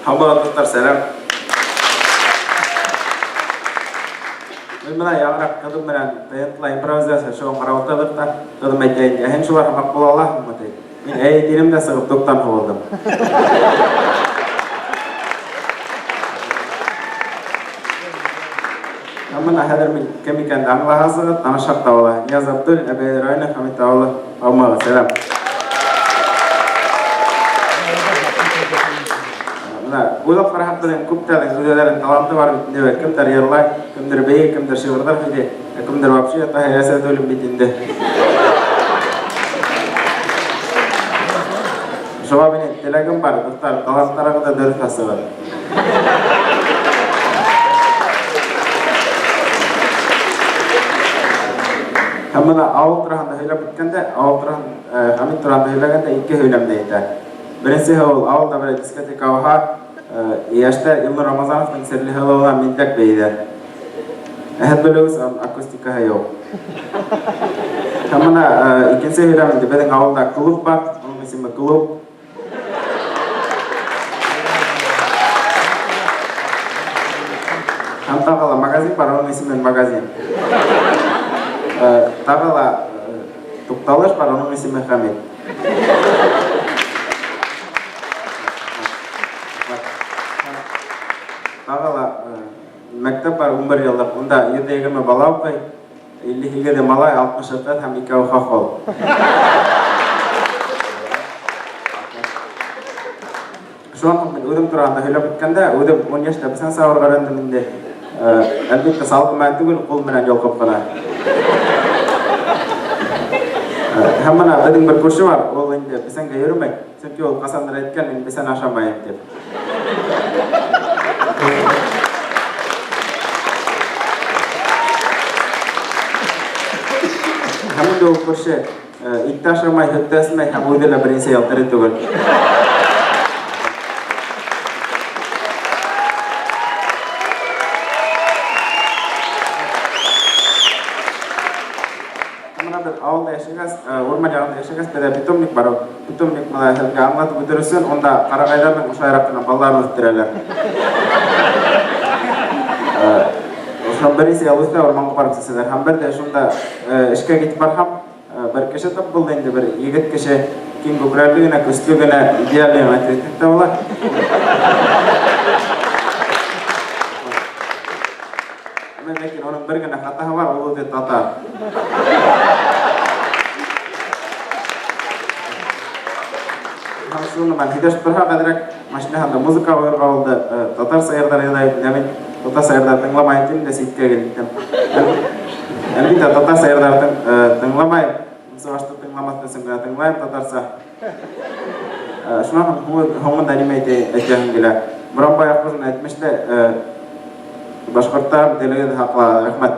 Һаумыһығыҙ, дуҫтар, сәләм. Мин бына яңыраҡ ҡыҙым менән ТНТ-ла импровизация шоуын ҡарап ултырҙыҡ та, ҡыҙым әйтә инде, ә һин шулар һымаҡ була алаһыңмы, ти. Мин әйе тинем дә сығып туктан һуғылдым. Һәм бына хәҙер мин кем икәнде аңлаһағыҙ, танышһаҡ та була. Нияз Абдуллин, Әбәй районы, Хәмит ауылы. Һаумыһығыҙ, сәләм. Бына уйлап ҡараһаҡ, беҙҙең күптәрҙең үҙҙәренең таланты бар бит инде. Кемдер йырлай, кемдер бейей, кемдер шиғырҙар һөйләй, ә кемдер вообще Таһир Әсәдуллин бит инде. Шуға минең теләгем бар, дуҫтар, таланттарығыҙҙы дөрөҫ асығыҙ. Һәм бына ауыл тураһында һөйләп үткәндә, ауыл тураһында, Хәмит тураһында һөйләгәндә ике һөйләмдә әйтә. Беренсеһе ул ауылда берәй дискотека булһа, йәштәр Илнур Рамазановтың Серле һылыуына миндәк бейейҙәр. Ә һеҙ белеүегеҙсә, уның акустикаһы юҡ. Һәм бына икенсе һөйләм инде, беҙҙең ауылда клуб бар, уның исеме Клуб. Һәм тағы ла магазин бар, уның исеме Магазин. Тағы ла туҡталыш бар, уның исеме Хәмит. Тағы ла мәктәп бар, 11 йыллыҡ, унда 120 бала уҡый. 58 малай, 60 ҡыҙ һәм икәү хохол. Шунан һуң мин үҙем тураһында һөйләп үткәндә, үҙем 10 йәштә бесән сабырға өйрәндем инде. Әлбиттә, салғы менән түгел, ҡул менән йолҡоп ҡына. Һәм бына беҙҙең бер күрше бар, ул инде бесәнгә йөрөмәй, сөнки ул ҡасандыр әйткән, мин бесән ашамайым тип. Һәм инде ул күрше ит тә ашамай, һөт тә эсмәй һәм үҙе лә бернисә йыл тере түгел. Менә беҙ ауылда йәшәгәс, урман яғында йәшәгәс, беҙҙә питомник бар. Питомник менә һеҙгә аңлатып үтер өсөн, унда ҡарағайҙарҙың ошайыраҡ ҡына балаларын үҫтерәләр. Ошо бернисә йыл үҫә, урманға барып сәсәләр. Һәм бер дә шунда эшкә китеп барһам, бер кеше тап булды инде, бер егет кеше, киң күкрәкле генә, көслө генә, идеальный гына тип әйтһәк тә була. Әмма ләкин уның бер генә хатаһы бар, ул үзе татар. Һәм шуны менән һөйләшеп торһаҡ әҙерәк, машинаһында музыка ҡуйырға булды. Татарса йырҙар йырлай, ә мин татарса йырҙар тыңламайым тим дә ситкә киттем. Әлбиттә, татарса йырҙар тыңламайым. Чувашты тыңламаҫ өсөн генә тыңлайым татарса. Шунан һуң һуңында нимә әйтәһем килә. Буранбай Акҡужин әйтмешләй, башҡорттарым, телегеҙҙе һаҡла. Рәхмәт.